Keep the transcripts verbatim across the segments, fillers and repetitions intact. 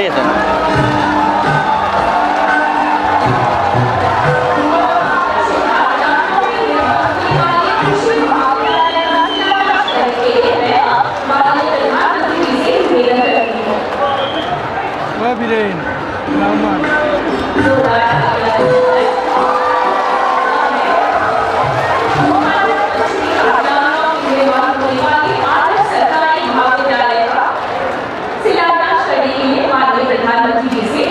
Wah, Biren. Lama. शिलान्यास करने के लिए माननीय प्रधानमंत्री जी से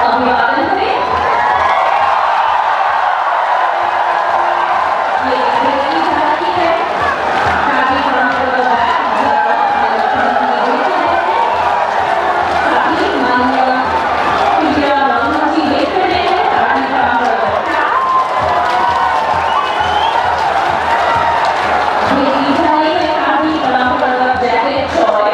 अभिवादन करें। ये एक बेहतरीन झांकी है। झांकी परंपरागत है। झांकी माननीय पीडीआर रामनाथ जी लेकर आए हैं। झांकी परंपरागत है। ये एक झांकी है। झांकी परंपरागत जैकेट टॉय।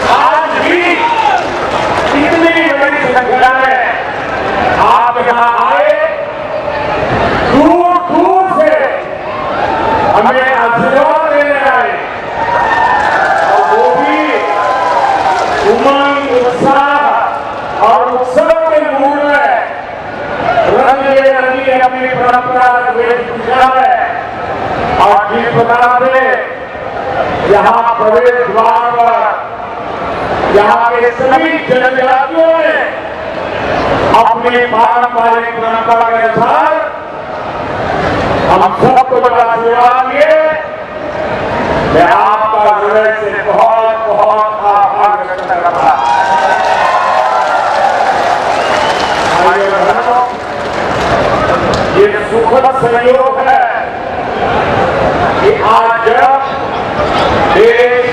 आज भी इतनी बड़ी संख्या में आप यहाँ आए, दूर दूर से हमें आशीर्वाद देने आए, और वो भी उमंग, उत्साह और उत्सव के मूड में रंग बिरंगी अपनी परंपरागत वेशभूषा है। और जिस प्रकार से यहाँ प्रवेश द्वार पर यहाँ के सभी जनजातियों ने अपनी पारंपरिक परंपरा के अनुसार हम सबको जो आशीर्वाद दिए, मैं आपका हृदय से बहुत, बहुत आभार व्यक्त करता हूं। भाइयों बहनों, ये सुखद संयोग है कि आज जब देश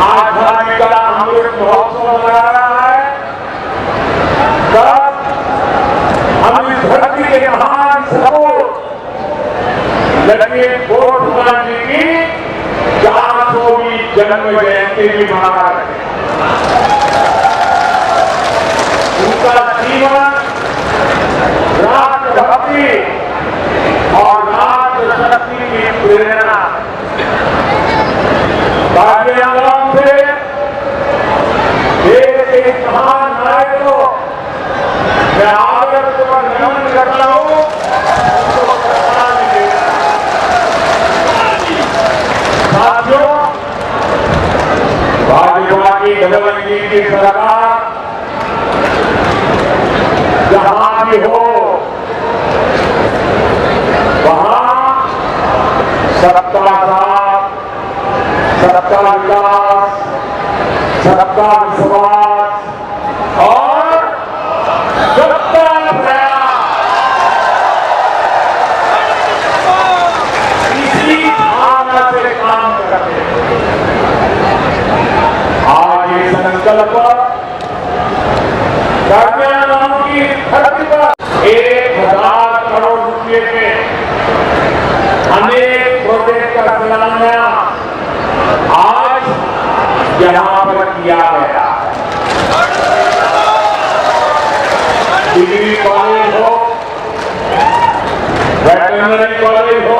आजादी का अमृत महोत्सव मना रहा है, तब हम इस धरती के महान सपूत लक्ष्मी बोधमान जी की चार सौवीं जन्म जयंती भी मना रहे हैं। उनका जीवन राष्ट्रभक्ति और राष्ट्रशक्ति की प्रेरणा। कार्बी आंगलोंग से देश के इस महान नायक को मैं आदर पूर्वक नमन करता हूं, उनको श्रद्धांजलि देता हूं। साथियों, भाजपा की डबल इंजन की सरकार जहां भी हो, वहां सबका साथ, सबका विश्वास और सत्य प्रयास, इसी भावना से काम करते हैं। आज ये संकल्प करके नाम की धरती पर एक हजार करोड़ रुपए के अनेक प्रोजेक्ट का शिलान्यास आज यहाँ पर किया गया। डिग्री कॉलेज हो, वेटरनरी कॉलेज हो,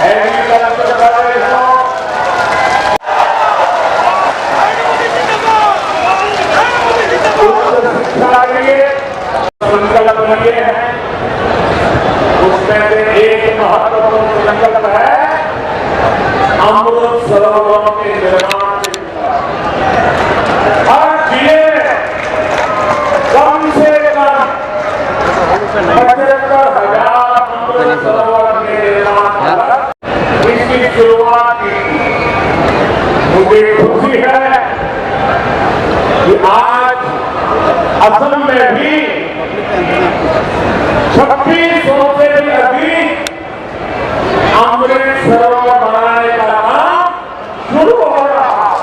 एग्रीकल्चर कॉलेज हो, उच्च शिक्षा के लिए संकल्प लिए हैं, उसमें से एक महत्वपूर्ण संकल्प है अमृत सरोवरों के निर्माण के। हर जिले में कम से कम पचहत्तर हजार अमृत सरोवर के निर्माण पर इसकी शुरुआत की। मुझे खुशी है कि आज असम में भी छब्बीस सौ से भी अधिक अमृत सरोवर बनाने का काम शुरू हो रहा है।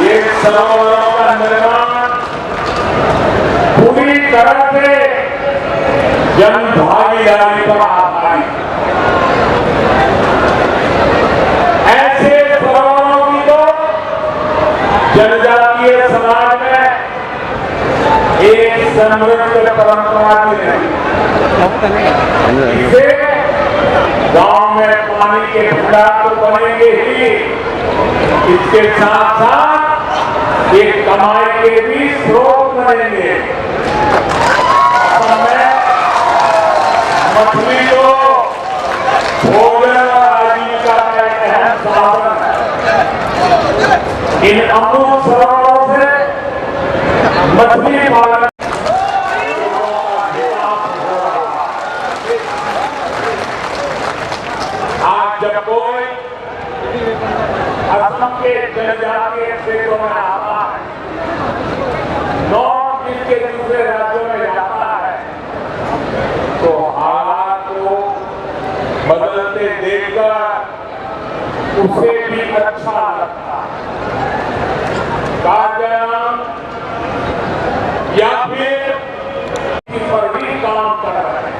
ये सरोवरों का निर्माण पूरी तरह से जन भागीदारी पर आधारित है। ऐसे सरोवरों की तो जनजातीय समाज में एक समृद्ध परंपरा भी रही। इससे गांव में पानी के भंडार तो बनेंगे ही, इसके साथ साथ ये कमाई के भी स्रोत बनेंगे। असम में मछली तो भोजन और आजीविका का एक अहम साधन है। इन अमृत सरोवरों से मछली पालन आज जब कोई असम के जनजातीय क्षेत्रों में आता है, नॉर्थ ईस्ट के दूसरे राज्यों में जाता है, तो हालात को बदलते देखकर उसे भी अच्छा लगता है। कार्यक्रम या फिर इस पर भी काम कर रहे हैं।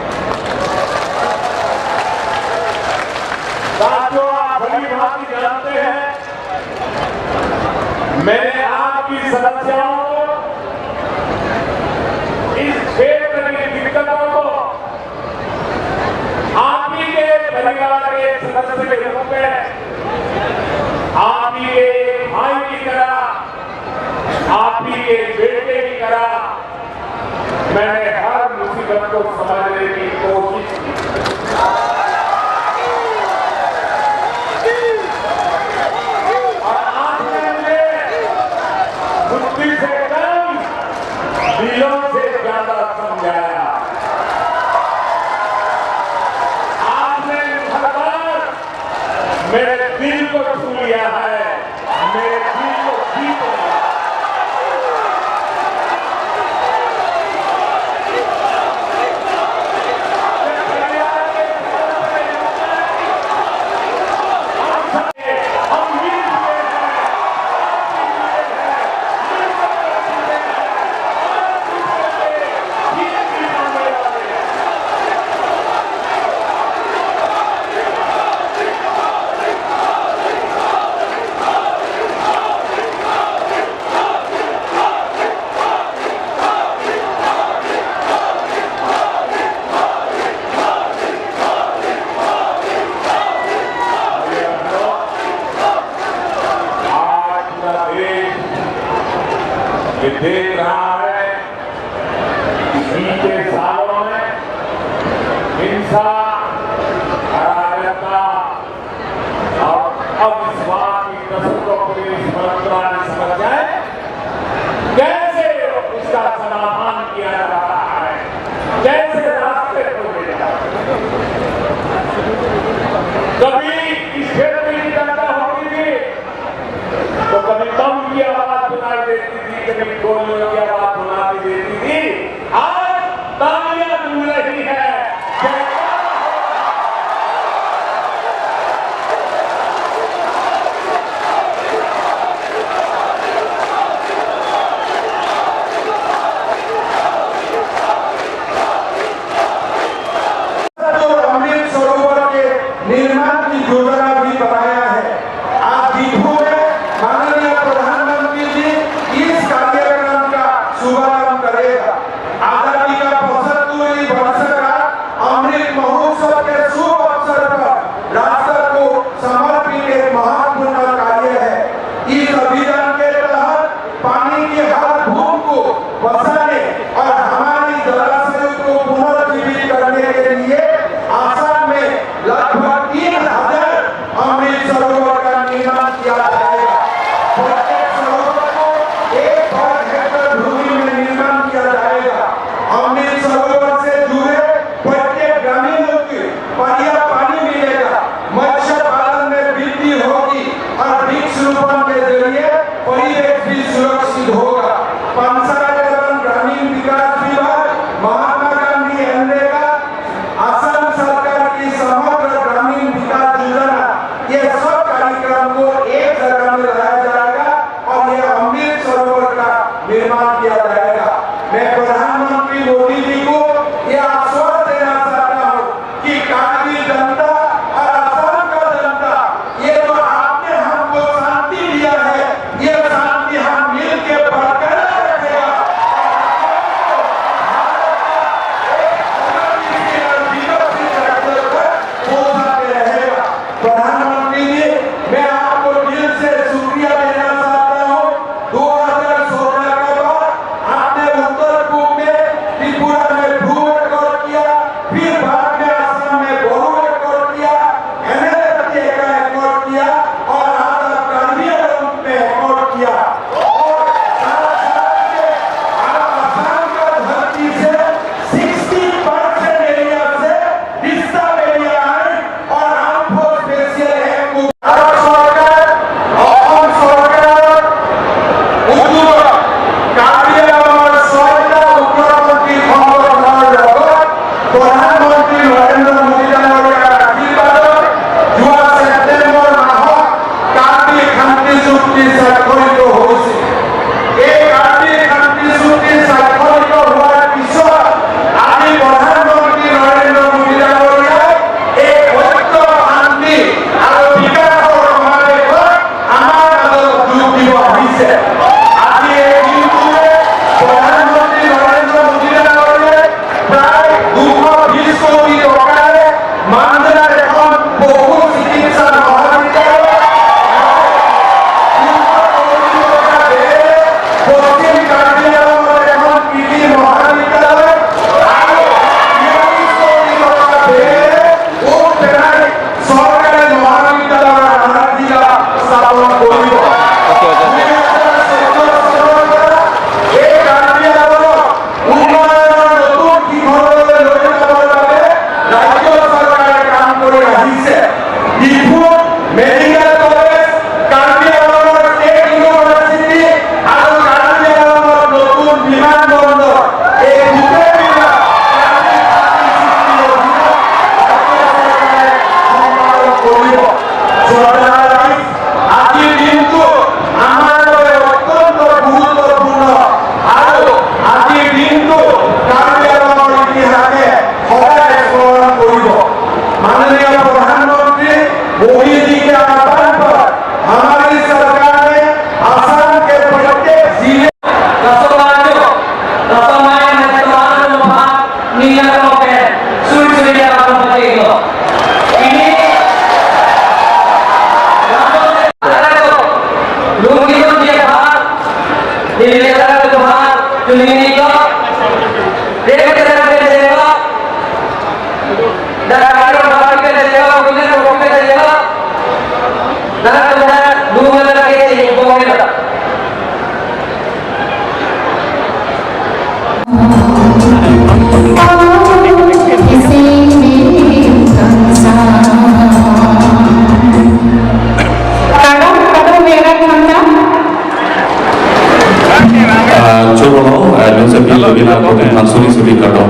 साथियों, आप भली भांति जानते हैं, मैंने आपकी समस्याओं को, इस क्षेत्र की दिक्कतों को आप ही के परिवार के सदस्य के रूप में, आप ही के भाई की तरह, आप ही के बेटे की तरह मैंने हर मुसीबत को समझने की कोशिश की। और आपने मुझे बुद्धि से कम, दिलों से ज्यादा समझाया। आपने हर बार मेरे दिल को छू लिया है, मेरे दिल को जीत लिया। आज पूरा देश ये देख रहा है, बीते सालों में हिंसा, अराजकता और अविश्वास की कसौटियों पर इस मंत्रालय समस्याएं कैसे उसका समाधान किया जा रहा है, कैसे रास्ते खोले जा रहे हैं। कभी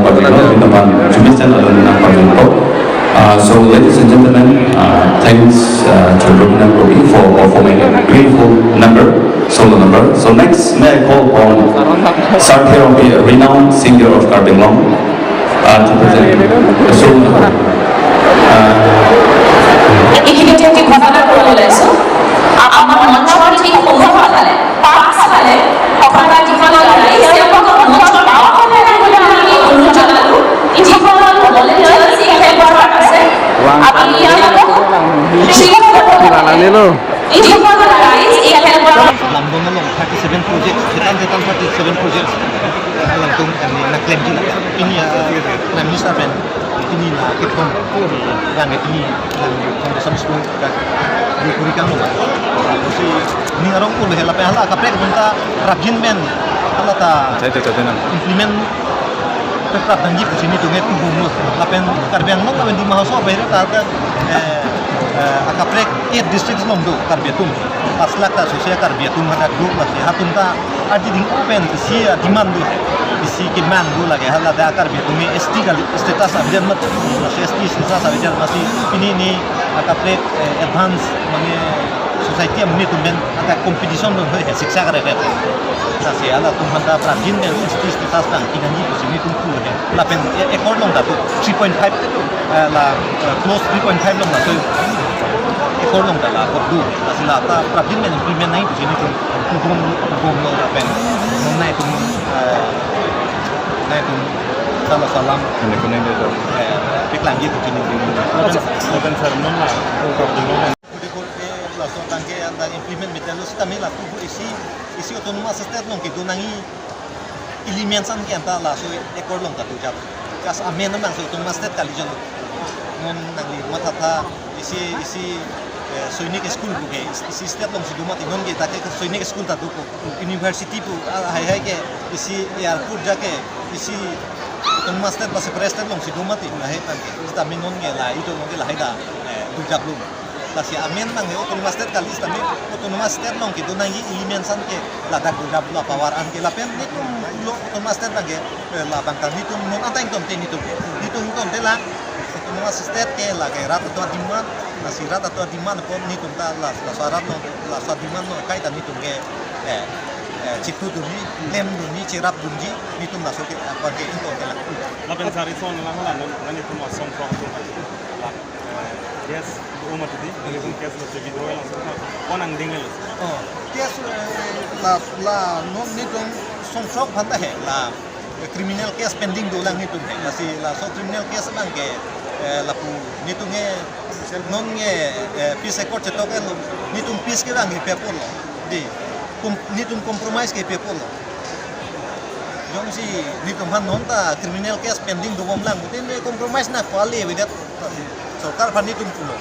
Pajutlo, teman Jimmy Stan alun nangpajutlo. Uh, so, ladies and gentlemen, uh, thanks uh, to Rupinam Gopi for performing a beautiful number, solo number. So next, may I call upon Sarthe Rongpi, a renowned singer of Karbi Anglong, uh, to present a solo number. Uh, এইখিনিতে এটি ঘোষণা কৰিব ওলাইছো। আমাৰ মঞ্চৰ ঠিক সোঁফালে, পাছফালে, সভাপতি যিসকল আহিছে, তেওঁলোকক মঞ্চৰ বাওঁফালে আহিবলৈ আমি অনুৰোধ জনালো। যিসকল ভলেণ্টিয়াৰ্ছ এই খেলপথাৰত আছে, আপুনি তেওঁলোকক স্বীকৃতি দিব লাগে। যিসকল ৰাইজ এই খেলপথাৰত Lamdong along thirty-seven projects, thetan thetan thirty-seven projects, alangtum kami nangklemji la. Pini, ah, Prime Minister pen pini la kethom, rang pini la foundation stone ka di kuri kang lo. Si ning arong pun hela pe hala kaprek atum ta prapjin pen hala ta Sai te kate nang. Implement pe prap dangji pusi nelitum ke tubung lo. Lapen Karbi Anglong lapen Dima Hasao bahir ta ke, eh, eh, akaprek eight districts along do Karbi atum. Pas lakh ta suse Karbi atum hadak do lasi hatum ta ardi ding open isi, ah, demand do. Isi kemang do lake hala ta Karbi atum ke S T kali status avedet mati. Lasi S T status avedet mati. Pini ni akaprek, eh, advance mane society amonit atum pen anta competition lo he, he, siksa kare he. Lasi halatum aphanta prapjin pen S T status abang kinangji pusi nelitum pu he. Lapen e-, accord along ta do three point five, eh, la, eh, clause three point five along ta do accord along ta la accord do. Lasi la ta prapjin pen implement nangji pusi nelitum tubung, tubung lo lapen non nangtum, eh, nangtum sala salam. Kone kone de do. Eh, piklangji pusi nelitum. Lapen, lapen sir, non la, Kode kode laso abang ke anta implement meter lo sitame la tu isi, isi autonomous state along kedo nangji elements an ke anta laso accord along ta dojak. Kas amen abang so autonomous state kali jon. Non nangli mathatha isi, isi, eh, Sainik school pu ke, isi state along si do mati non ke ta ke Sainik school ta do ko. University pu, ah, hai hai ke isi airport ja ke isi autonomous state ba separate state along si do mati. Lahai abang ke. Sitame non ke la itu non ke lahai ta, eh, dojak lo. Lasi amen abang ke autonomous state kali sitame autonomous state along kedo nangji elements an ke ladak dojak lo power an ke lapen nelitum lo autonomous state abang ke, eh, labang ta nelitum non anta ingtonte nelitum ke. Nelitum ingtonte la autonomous state ke lake rat atum ademand, lasi rat atum ademand apot nelitum ta la, laso arat along, laso ademand along kaita nelitum ke, eh, eh, chitu dunji, klem dunji, cherap dunji, nelitum laso ke, apa ke ingtonte la. Lapen sari son lang lang non, nelitum asong prong tu la. Yes, do mati di, nelitum case lo withdraw lang sung. Ko nangding lo. Oh, case, eh, la, la, non nelitum songthrok aphanta he, la, eh, criminal case pending dolang nelitum he. Lasi laso criminal case abang ke, eh, lapu nelitum ke non ke, eh, peace accord chetok ke lo, nelitum peace ke abang ke pe apotlo. Di, kom-, nelitum compromise ke pe apotlo. Jongsi nelitum aphan non ta criminal case pending dobom lang, putin compromise nangkok kali avedet. Sorkar aphan nelitum pulo.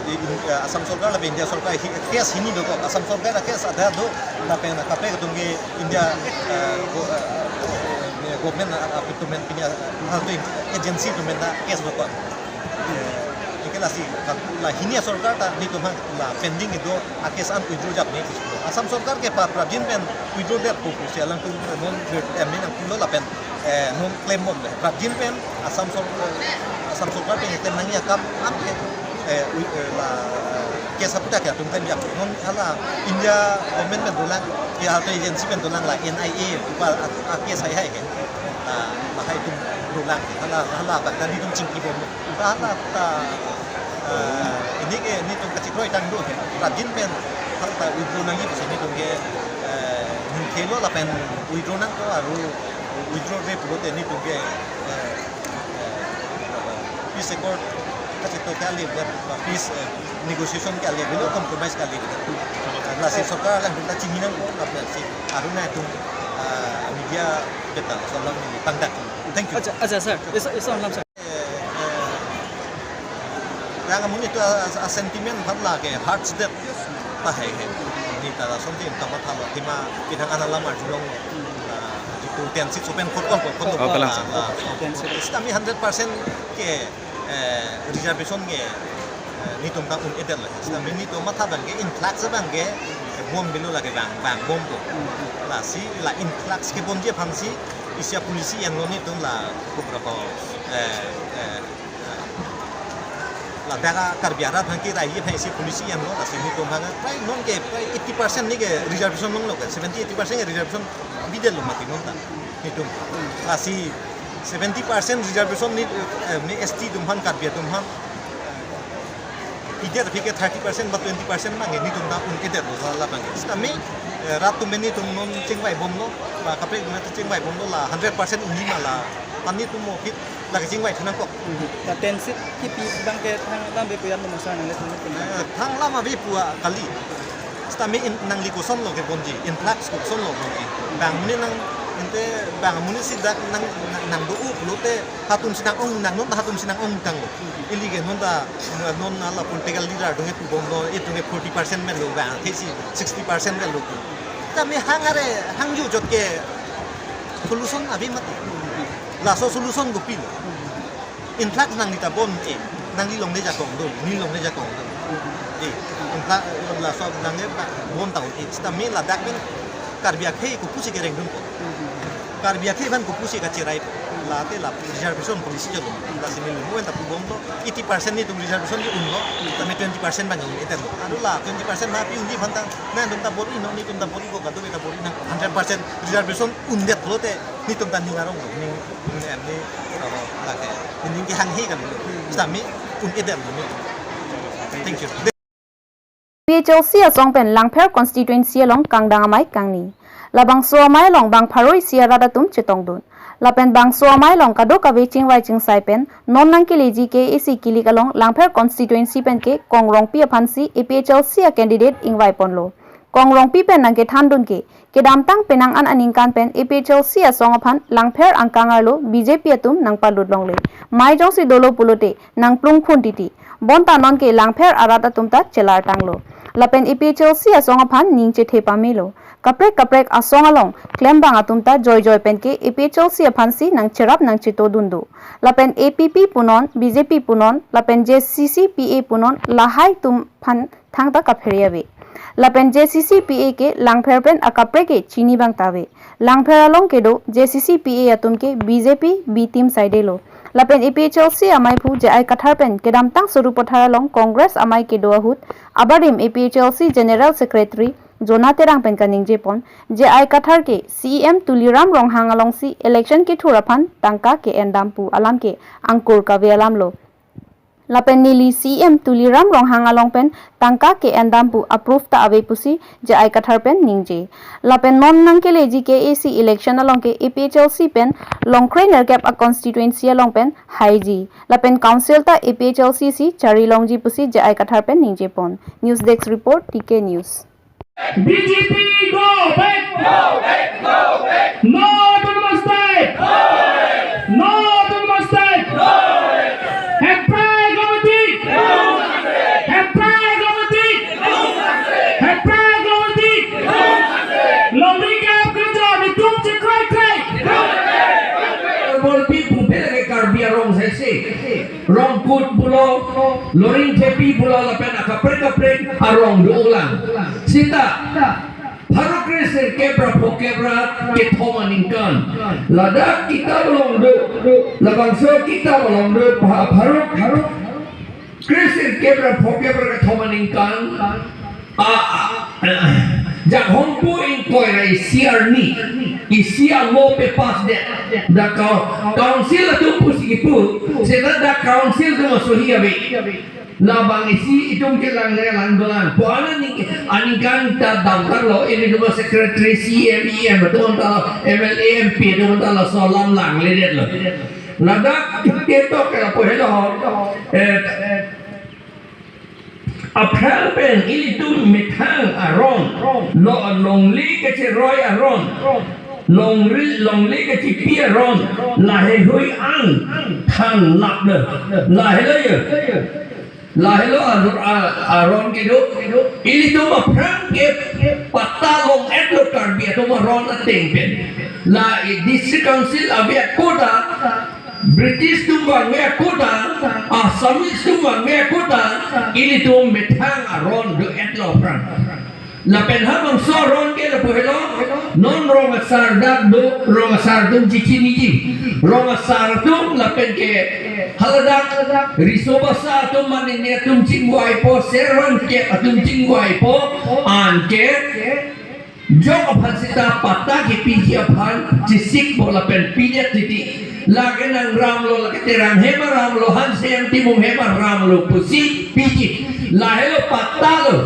Di, eh, Assam Sorkar lapen India Sorkar hi, case hini dokok. Assam Sorkar a case ada do, lapen kaprek atum ke India, eh, go-, eh, eh, government, eh, atum pen pini, eh, hal tu agency atum pen ta case dokok. Eh, anke lasi, la hini asorkar ta nelitum aphan la pending kedo a case an withdraw japne. Assam Sorkar ke pa prapjin pen withdraw det pu pusi alangtum non, eh, mi nangpulo lapen, eh, non klembom le. Prapjin pen Assam Sor-, eh, Assam Sorkar pen klem nangji akam an ke, eh, wi-, eh, la, eh, case aputhak ke atum klem jap. Non hala India government pen dolang, ya hala agency pen dolang la N I A pu a, a case hai hai ke. La, lahai atum dolang. Hala, hala abang ta nelitum chingkibom. Hala ta, eh, pini ke nelitum kachikroi tang do he. Prapjin pen hala ta withdraw nangji pusi nelitum ke, eh, ningkelo lapen withdraw nangkok aru withdraw re pulote nelitum ke, eh, eh, peace accord kachetok kali, peace, eh, negotiation kali, below compromise kali. Lasi sorkar alangtum ta chini nangkok, lapen si aru nangtum, eh, media beta salam neli pangdak. Thank you. Acha, acha, sir. Iso, iso lam, sir. Eh, eh, yang amonit a, a sentiment aphan lake hurts det ta hai hai. Neli ta lason ti ta mathalo, athema pinang ana lam arjulong, ah, jitu ten six open kot kot kot kot Oh, kalang, la, sir. La, Ten six. Sitame hundred percent ke, eh, reservation ke, eh, nelitum ta un-edetlo. Sitame nelitum matha abang ke influx abang ke, eh, bom bilo lake bang, bang bom ko. Lasi la influx kebomji aphansi, Isi a-policy enlo netum la, beberapa, eh, eh, eh, ladak a-Karbi arat aphan kerai aphan isi policy enlo, lasi netum aphan prai non ke prai eighty percent ni ke reservation longlo ke, seventy eighty percent ke reservation bidetlo mati non ta netum. Lasi seventy percent reservation ni, eh, ni S T atum aphan, Karbi atum aphan pidet aphi ke thirty percent ba twenty percent abang ke netum ta un-edetlo la, labang ke. Sitame, eh, rat atum netum non chingvai bomlo, ba kaprek atum chingvai bomlo, la hundred percent unji ma la, ta netum mo phit la kachingvai thu nangkok. La ten seat kipi abang ke thang alam ave pu jam lo ma sir, nanglitum netum? Eh, thang alam ave pu a kali. Sitame in, nangli kosonlo kebonji, influx kosonlo bonji. Bang amonit nang, ante bang amonit si dak nang, nang, nangdo-o pulote, hatum si nang-ong nang non, hatum si nang-ongtanglo. Ili ke non ta, non la political leader atum ke pu bomlo, itum ke forty percent menlo, bang athe si sixty percent menlo. Sitame hang are, hang ju jot ke solution ave mati. Laso solution kopilo? Influx nangli ta bon, eh, nangli longle ajakong do, neli longle ajakong do. Eh, influx, laso nangli ta bon ta un-e, sitame ladak pen Karbi akhei kopusi kerengdunpo? Karbi akhei aphan kopusi kacherai? Late la reservation policy jalo, lasi neli mo enta pu bomlo, eighty percent netum reservation ke unlo, sitame twenty percent abang un-edetlo. Adu la twenty percent ma pi unji aphan ta, nangtum ta bor-i non, netum ta bor-i ko, kadokave ta bor-i nang, hundred percent reservation undetlote, netum ta ning aronglo, ning, ning em ni, eh, lake, ning kehanghe kalilo. Sitame un-edetlo ni. Thank you. A P H L C asong pen Langpher constituency along kangdang amei kangni. Labangso amei along bang pharo isi arat atum chetongdun. Lapen bangso amei along kadokave chingvai chingsai pen non nangkeleji ke isi kilik along Langpher constituency pen ke Kong Rongpi aphansi A P H L C a-candidate ingvai ponlo. Kong Rongpi pen nangkethandun ke, kedamtang penang an aningkan pen A P H L C asong aphan Langpher angkang arlo B J P atum nangpalut longle. Mei jongsi dolo pulote nangplung phun titi. Bonta non ke Langpher arat atum ta chelartanglo. Lapen A P H L C asong aphan ning chethe pamelo. Kaprek kaprek asong along klembang atum ta joijoi pen ke A P H L C aphansi nangcherap nangchetodun do. Lapen A P P punon, B J P punon, lapen J C C P A punon, lahai atum aphan thangta kaphere ave. Lapen J C C P A ke Langpher pen akaprek ke chini abang ta ave. Langpher along kedo J C C P A atum ke B J P B team saidelo. Lapen A P H L C amei aphu J I Kathar pen kedamtang Sarupathar along Congress amei kedo ahut abarim A P H L C General Secretary Jona Terang pen kaningje pon, J I Kathar ke C E M Tuliram Ronghang alongsi election kethur aphan tangka ke-endam pu alam ke angkur kave alamlo. Lapen neli C E M Tuliram Ronghang along pen tangka ke-endam pu a-proof ta ave pusi J I Kathar pen ningje. Lapen non nangkeleji ke isi election along ke A P H L C pen Longkre nerkep a-constituency along pen haiji. Lapen council ta A P H L C si chari longji pusi J I Kathar pen ningje pon. News Desk Report, T K News. B J P go back! Go back! Go back! No autonomous state! No autonomous state! Heprai Committee! Heprai Committee! Heprai Committee! Longri ke apke jo ni tum chekrai krai! Bolpi pupe lagi Karbi arong sese. Rongkut pulo, Loringthepi pulo lapen akaprek kaprek arong do-olang. Sita, pharo kresirkep ra phokep ra kethom aningkan. Ladak kitab along do, labangso kitab along do, pha-, pharo, pharo kresirkep ra phokep ra kethom aningkan. A, a, a, Janghongpo ingkoi ra isi arni, isi amo pepass det. Dak kau-, council atum pusi kipu, seta dak council atum asohi ave. Labang isi itum kelang le lang dolang. Pu-an aning, aningkan ta damkar lo, ilitum a-secretary, C E M, E M, atum ta M L A, M P, atum ta laso alam langledetlo. Ladak ketok ke lapu helo. Eh, Aphrang pen ilitum methang aron, lo longle kacheroi aron, longri, longle kachepi aron, laheihui an thanglap le, lahelo ye, lahelo aron, a-, aron kedo, ilitum aphrang ke patta long-etlo Karbi atum aron ateng pen. La, eh, District Council ave akota, British atum vangve akota, Assamese atum vangve akota, ilitum methang aron do-etlo aphrang. Lapen ha bangso aron ke lapu helo, Non rong asar dak do, rong asar atum chichiniji. Rong asar atum lapen ke haladak riso basa atum manine atum chingvaipo, servan ke atum chingvaipo, anke jok aphan seta patta kepiji aphan chisikpo lapen pidet titi. Lake nang ramlo, lake Terang hem aramlo, Hanse Angtimung hem aramlo pusi piji. Lahelo patta lo.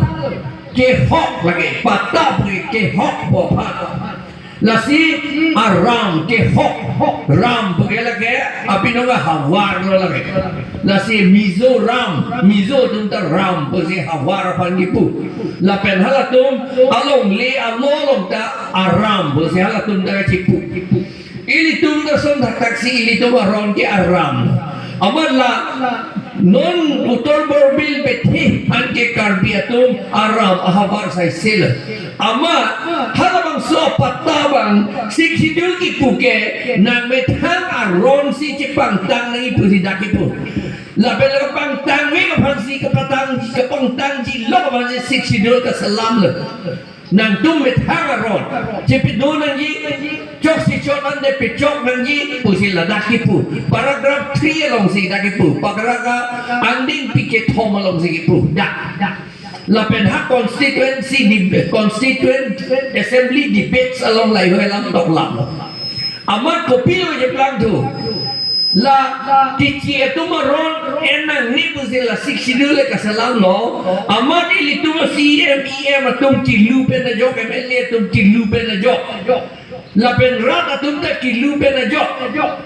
Kehok lake, patta pu kehokpo aphan. Lasi aram kehok, ram pu ke lake apinong ahavar lo lake. Lasi Mizoram, Mizo atum ta ram pusi havar aphan kipu. Lapen halatum alongle alo along ta aram pusi halatum ta chipu. Ilitum ta son thakthak si ilitum aron ke aram. Amat la non Uttar Borbil bethe aphan ke Karbi atum aram ahavar saisel. Amat halabangso patta abang Sixth Schedule kipu ke nangmethang aron si chepangtang nangji pusi dak kipu. Lapen la kapangtang ve aphan si kapatang kapangtangji lo aphan si Sixth Schedule kaselam lo. Nangtum methang aron chepido nangji, chok si chok ante pechok nangji pusi ladak kipu. Paragraph three along si dak kipu. Paragraph angdeng pi kethom along si kipu. Dak. Lapen ha constituency deb-, constituent assembly debates along lahei alam toklam lo. Amat kopilo je plangthu. La kichi atum aron en nangne pusi la Sixth Schedule le kaselam lo. Amat ilitum C E M, E M atum kilu pen ajok, M L A atum kilu pen ajok. Lapen rat atum ta kilu pen ajok.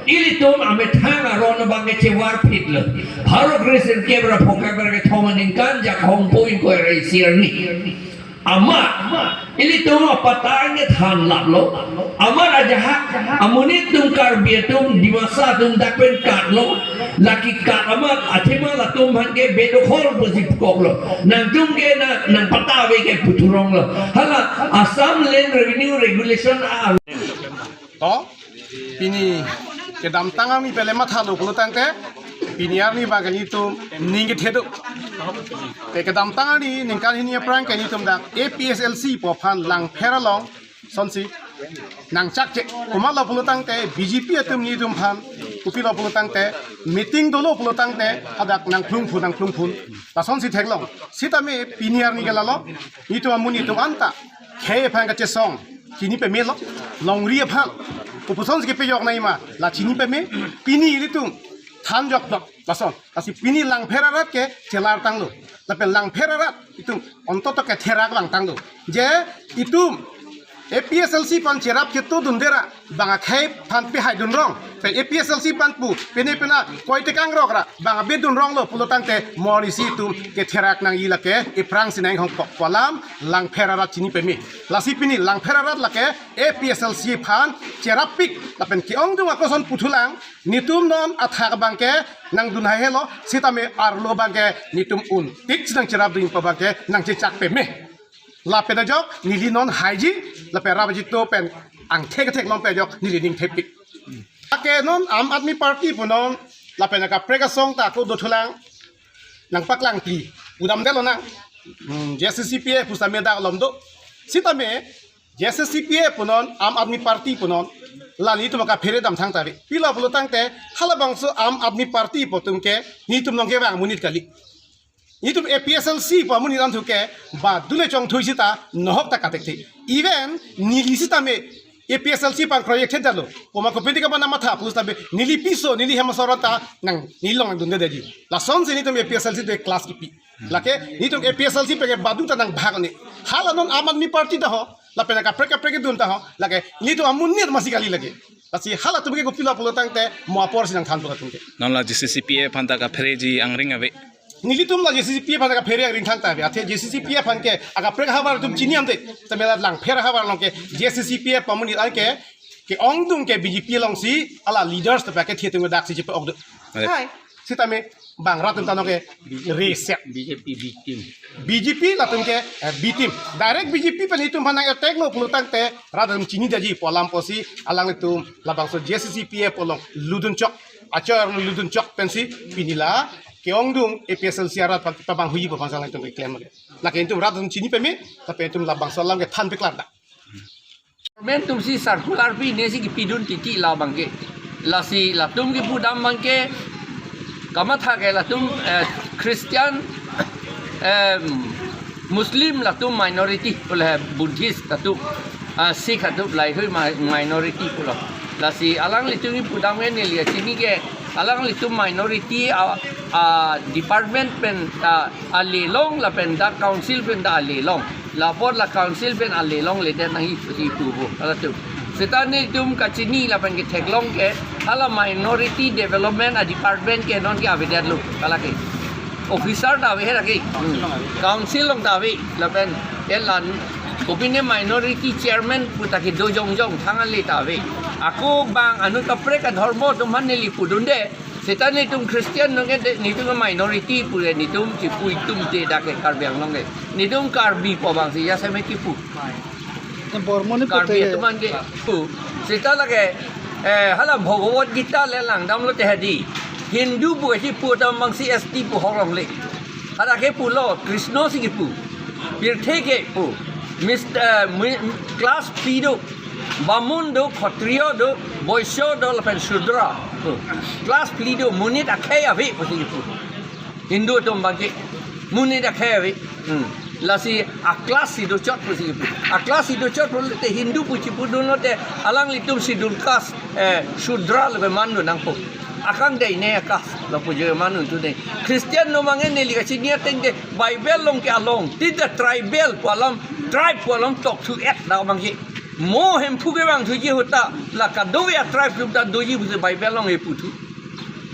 Ilitum amethang aron abang ke chevarphit lo. Pharo kresirkep ra phongkep ra kethom aningkan Jakhong po ingkoi ra isi arni. Amat, ilitum apatta kethan laplo. Amat ajahak amonit atum Karbi atum Dimasa atum dak pen katlo. Lake kat amat athema latum aphan ke bedokhol pusi pukoklo. Nangtum ke na nang patta ave ke puthuronglo. Hala Assam Land Revenue Regulation a To, pini kedamtang arni pele mathalo pulo tangte, pini arni abang ke nelitum ning kethe do. Te kedamtang arni ningkan hini aphrang ke nelitum dak A P H L C pu aphan Langpher along sonsi nangchakche. Komatlo pulo tangte B J P atum nelitum aphan kopilo pulo tangte meeting dolo pulo tangte hadak nangphlungphun nangphlungphun. Lasonsi theklong. Sitame pini arni ke lalo nelitum amonit atum anta khei aphan kachesong chini pemelo, longri aphan. Kopuson si kepejok nangji ma, la chini peme, pini ilitum thanjoklo, lason. Lasi pini Langpher arat ke chelartanglo. Lapen Langpher arat itum ontoto ketherak vangtanglo. Je itum A P H L C aphan cherap chetudunde ra, bang akhei aphan pehaidunrong. Pe A P H L C aphan pu, pine pina koitekang rok ra, bang abedunronglo pulo tangte, mo arnisi itum ketherak nangji lake, aphrangsi nanghong kok pu alam, Langpher arat chini peme. Lasi pini Langpher arat lake A P H L C aphan cherap pik lapen ke-ongdung akoson puthulang, nelitum non athak abang ke nangdun haihelo, sitame arlo abang ke nelitum un tik si nangcherapdun pu abang ke nangchechak peme. Lapen ajok neli non haiji, lapen rabaji to pen angthek thek long pen ajok neli ning thepik. Ake non Aam Aadmi Party punon, lapen akaprek asong ta ako dothulang, nangpaklangpi, udamdelo nang, hmm, J C C P A pusitame dak lom do. Sitame J C C P A punon, Aam Aadmi Party punon, la nelitum akaphere damthang tari. Pilo pulo tangte, halabangso Aam Aadmi Party pu atum ke, nelitum nong kevang amonit kali. Nelitum A P H L C pu amonit an thu ke, ba dule chongthui sita, nohok ta kathekthe. Even neli sitame, A P H L C aphan project thedalo. Komat kopiti kapa namatha pusitame, neli piso, neli hem asoron ta, nang, neli long nangdundedetji. Lasonsi nelitum A P H L C te class kipi. Lake, nelitum A P H L C pen ke badu ta nangbhag ne. Hala non Aam Aadmi Party ta ho, lapen akaprek kaprek kedun ta ho, lake, nelitum amonit masi kali lake. Lasi halatum ke kopilo pulo tangte, mo aporsi nangthan pulo atum ke. Non la J C C P A aphan ta kaphereji angring ave. Nelitum la J C C P A aphan kaphere angring thangta ave. Athe J C C P A aphan ke akaprek ahavar atum chini amde. Tame la Langpher ahavar along ke J C C P A pu amonit an ke ke-ongdung ke B J P alongsi hala leaders ta pa kethe atum daksi chepa-ok do. Ave. Hai. Sitame bang rat atum ta nong ke reset. B J P B team. B J P latum ke, eh, B team. Direct B J P pen itum aphan nang-attack lo pulo tangte rat atum chinidetji pu alam pusi alanglitum labangso J C C P A pu along ludun chok. Achor ludun chok pensi pini la ke-ongdung A P H L C arat pa, pabang huji pu aphan si alanglitum keklem lake. Lake itum rat atum chini peme, tapi itum labangso alam kethan peklar dak. Government atumsi circular pi, nesi kipidun titi la abangke. Lasi latum kipudam abangke, kamatha ke latum, eh, Christian, em, Muslim latum minority, pule Buddhist latum, ah, Sikh latum lahei mi-, minority pulo. Lasi alanglitum kipudam ke neli kachini ke, alanglitum minority a, a department pen ta ale long lapen dak council pen ta ale long. Lapot la council pen ale longledet nangji pusi pu pu halatum. Seta netum kachini lapen ketheklong ke, hala minority development a department ke non ke avedetlo, hala ke. Officer ta ave hera ke. Council along ta ave. Council along ta ave. Lapen elan kopine minority chairman pu ta kedo jongjong, thang ale ta ave. Ako bang anu kaprek adhormo atum aphan neli pudunde. Seta netum Christian nonke de, netum minority pure, netum chipu itum te dak ke Karbi Anglong ke. Netum Karbi pu abangsi jasemet kipu. Te Bormoni Karbi pute atum aphan kepu. Seta lake, eh, hala Bhagavad Gita le langdamlote hedi. Hindu pu chipu atum abangsi S T pu horong le. Hala ke pulo, Krishna si kipu. Pirthe ke pu. Mister, eh, mi-, class phli do. Bamun do, Khatriya do, Vaishya do, lapen Shudra. Pu. Class phli do, monit akhei ave pusi kipu. Hindu atum abangke monit akhei ave. Hmm. Lasi a class si dochot pusi kipu. A class si dochot pulote Hindu pu chipudunlote alanglitum schedule caste, eh, Shudra lapen man do nangpo. Akang dei ne a class lo pu je man do tu dei. Christian atum abangke neli kachini ateng ke Bible along ke along. Tita tribal pu alam, tribe pu alam tokthu-et dak abangke. Mo Hemphu kevangthuji ahut ta la kadokave a tribe atum ta doji pusi Bible along keputhu.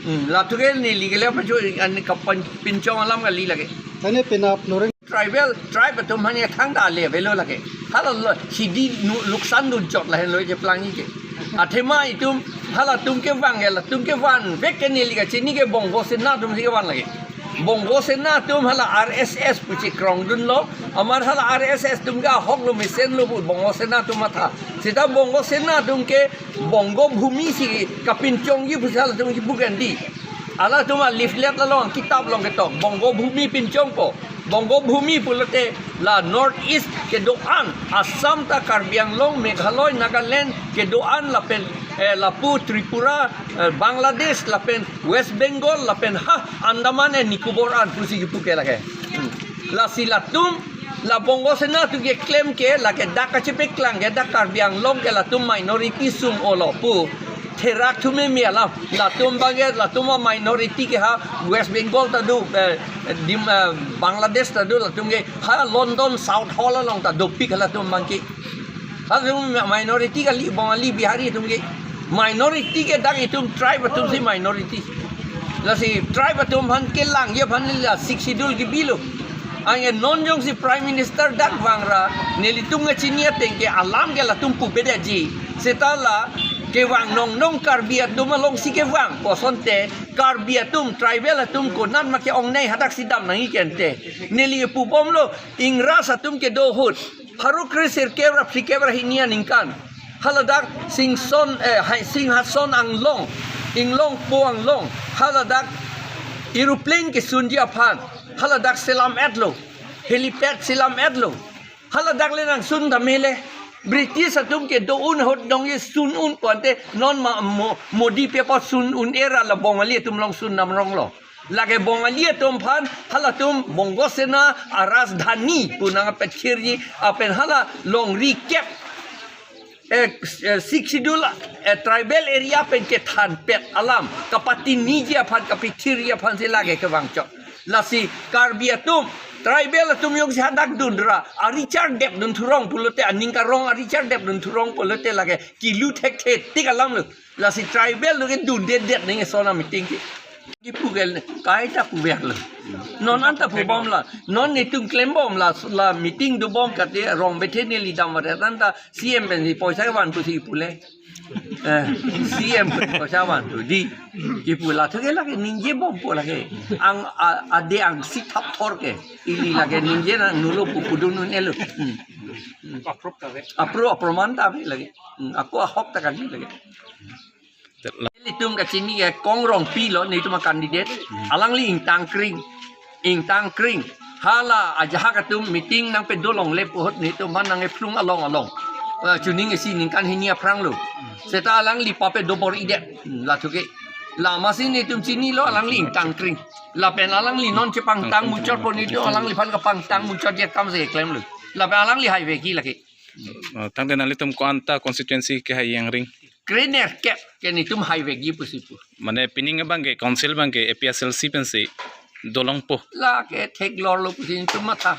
Hmm, latum ke neli ke le pacho an kapan pinchong alam kali lake. Tane penap noreng. Tribal, tribe atum aphan ke thangta ale avelo lake. Hala lo, hidi nu-, luksan dunchot lahenlo je plangi ke. Athema itum, halatum kevang ke, latum kevanvek ke neli kachini ke Bongo Sena atumsi kevan lake. Bongo Sena atum hala R S S pu chekrongdunlo, amat hala R S S atum ke ahok lo, mesenlo pu Bongo Sena atum matha. Seta Bongo Sena atum ke Bongo Bhumi si kapinchongji pusi halatum kipu kandi. Halatum a leaflet along, kitap along ketok, Bongo Bhumi pinchongpo. Bongo Bhumi pulote la North East kedo-an, Assam ta, Karbi Anglong, Meghalaya, Nagaland kedo-an lapen, eh, lapu Tripura, eh, Bangladesh lapen West Bengal lapen ha Andaman and Nicobar an pusi kipu ke lake. Hmm. Lasi latum, la Bongo Sena atum keklem ke, lake dak kachepeklang ke, dak Karbi Anglong ke latum minority sung-olo pu therak thume mi alam. Latum abangke, latum a minority ke ha West Bengal ta do, eh, dim, eh, Bangladesh ta do, latum ke ha London Southall along ta dopik halatum abangke. Halatum minority kali, Bongali, Bihari atum ke. Minority ke dak itum tribe atumsi minority. Lasi tribe atum aphan kelangji aphan la Sixth Schedule kibilo. Anke non jongsi Prime Minister dak vangra, nelitum kachini ateng ke alam ke latum pubedetji. Seta la kevang nongnong Karbi atum alongsi kevang pu asonte, Karbi atum, tribal atum konat ma ke-ongnei, hadaksi dam nangji ke ante. Neli pubomlo, Ingras atum kedo ahut pharo kre sirkep ra phlikep ra hini aningkan, haladak Singson, eh, hai Singhason anglong, inglongpo anglong, haladak aeroplane kesunji aphan, haladak selam-etlo, helipad selam-etlo. Haladak le nangsun tame le. British atum kedo-un ahut dongji sun-un pu ante, non ma Mo-, Modi pi apot sun-un-e ra, la Bongali atum along sun damronglo. Lake Bongali atum aphan halatum Bongo Sena a rajdhani pu nangpethirji, lapen hala longri kep, eh, eh, Sixth Schedule, eh, tribal area pen kethanpet alam kapatiniji aphan, kapethirji aphansi lake kevangchot. Lasi Karbi atum tribal atum jongsi hadak dunra, ari chardep dunthurong pulote, aning karong ari chardep dunthurong pulote lake kilu thekthe tik alamlo. Lasi tribal atum ke dundedet nangji ason a meeting ke. Kipu ke kaita puverlo. Non anta pubomlo. Non netum klembomlo, la meeting dobom kate rong bethe neli damvare anta C M pensi poisa kevan pusi pule. Eh, C M pen poisa van tu di. Kipu la thu ke lake ningjebompo lake. Ang a, ade angsik thapthor ke. Ili lake ningje nangnulo pu pudun un-elo. Hmm. Approve ta ave. Approve, approve man ta ave lake. Hmm, ako ahok ta kali lake. Ilitum kachini ke Kong Rongpi lo, netum a candidate. Alangli ingtang kring. Ingtang kring. Hala ajahak atum meeting nangpedolongle pu ahut netum aphan nangkephlung along along. Ah, chuning isi ningkan hini aphrang lo. Seta alangli pape dobor idet. Hmm, lathuke. Lama si netum chinilo alangli ingtang kring. Lapen alangli non chepangtang muchot pon netum alangliphan kapangtang muchot ya kam se klem lo. Lapen alangli haivekji lake. Oh, tangte nanglitum ko-anta constituency ke hai yang ring. Krenerkep ke netum haivekji pusi pu. Mane pining abang ke council abang ke A P H L C pensi dolongpo. Lake theklor lo pusi netum matha.